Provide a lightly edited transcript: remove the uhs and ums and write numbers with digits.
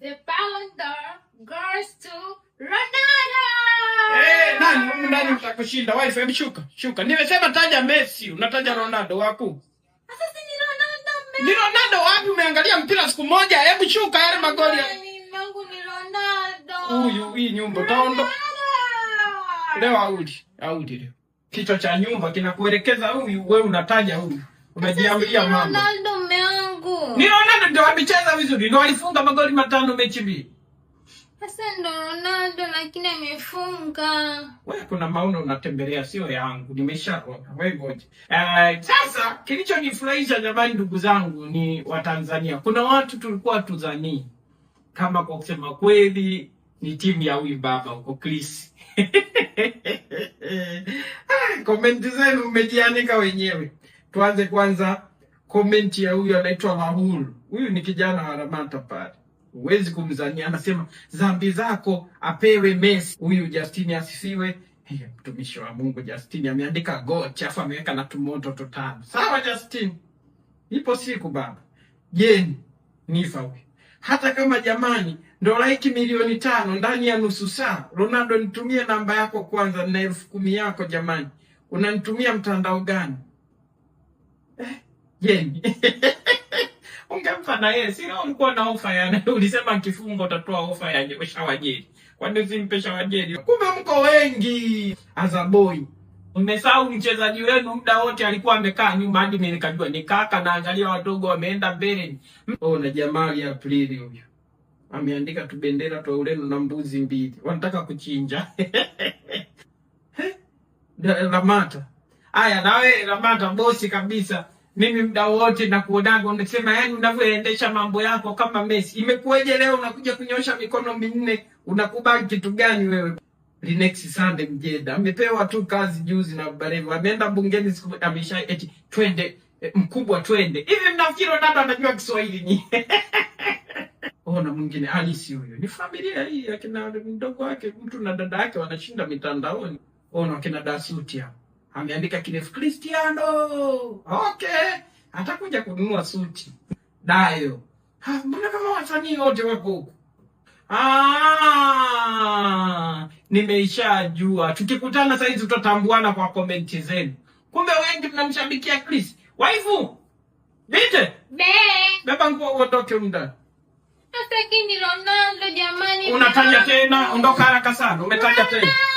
The Ballon d'Or goes to Ronaldo. Eh, nani huyu, nani mtakushinda? Wife, hebu shuka, shuka. Nimesema taja Messi, unataja Ronaldo waku. Sasa si ni Ronaldo? Ni Ronaldo wapi? Umeangalia mpira siku moja? Hebu shuka yale magoli. Mimi wangu ni Ronaldo. Huyu hii nyumba utaondo. Ronaldo. Leo auli, auli leo. Kichwa cha nyumba kinakuelekeza huyu, wewe unataja huyu. Umejiamulia Sasa si mambo. Ronaldo, mume wangu. Ni Ronaldo ndio amecheza vizuri, ndio alifunga magoli 5 mechi 2. Sasa ndo Ronaldo, lakini amefunga. Wewe kuna maono unatembelea sio yangu, nimeshaona. Wewe ngoja. Sasa kilichonifurahisha jamani, ndugu zangu ni Watanzania. Kuna watu tulikuwa tuzanii kama kwa kusema kweli ni timu ya huyu baba huko Chris. Ah, komenti zenu mmejianika wenyewe. Tuanze kwanza komenti ya huyu anaitwa Rahul. Huyu ni kijana wa Ramata pale. Huwezi kumzania, anasema dhambi zako apewe Messi. Huyu Justini asifiwe. Hey, mtumishi wa Mungu Justini ameandika goat, afu ameweka na tumoto tutano. Sawa Justini, ipo siku baba. Jeni nifa huyu. Hata kama jamani ndo like 5,000,000 ndani ya nusu saa. Ronaldo, nitumie namba yako kwanza na 10,000 yako jamani. Unanitumia mtandao gani? Jeni. Ungempa na yeye, si leo ulikuwa na ofa ya ulisema kifungo utatoa ofa ya shower gel. Kwani usimpe shower gel? Kumbe mko wengi. Azaboi. Mmesahau mchezaji wenu muda wote alikuwa amekaa nyuma hadi mimi nikajua ni kaka, naangalia wadogo wameenda mbele. Oh, na Jamali Aprili huyu. Ameandika tu bendera twa Ureno na mbuzi 2. Wanataka kuchinja. Ramata. Aya, nawe Ramata bosi kabisa. Mimi muda wote nakuonaga unasema yani unavyoendesha mambo yako kama Messi. Imekuwaje leo unakuja kunyosha mikono 4? Unakubali kitu gani wewe? Linex Sande Mjeda amepewa tu kazi juzi na Balevo, ameenda bungeni siku amesha eti twende, mkubwa twende. Hivi mnafikiri Ronaldo anajua Kiswahili ni? Oh, na mwingine Alice huyo. Ni familia hii akina mdogo wake mtu na dada yake wanashinda mitandaoni. Oh, na akina Dasuti hapo. Ameandika kirefu Cristiano. Okay. Atakuja kununua suti. Dayo. Ha, mbona kama wasanii wote wako huku? Ah, nimeishajua. Tukikutana sasa hizi tutatambuana kwa komenti zenu. Kumbe wengi mnamshabikia Chris. Waifu. Vite. Be. Beba nguo uondoke muda. Sasa ni Ronaldo jamani. Unataja tena, ondoka haraka sana. Umetaja tena. Ronaldo.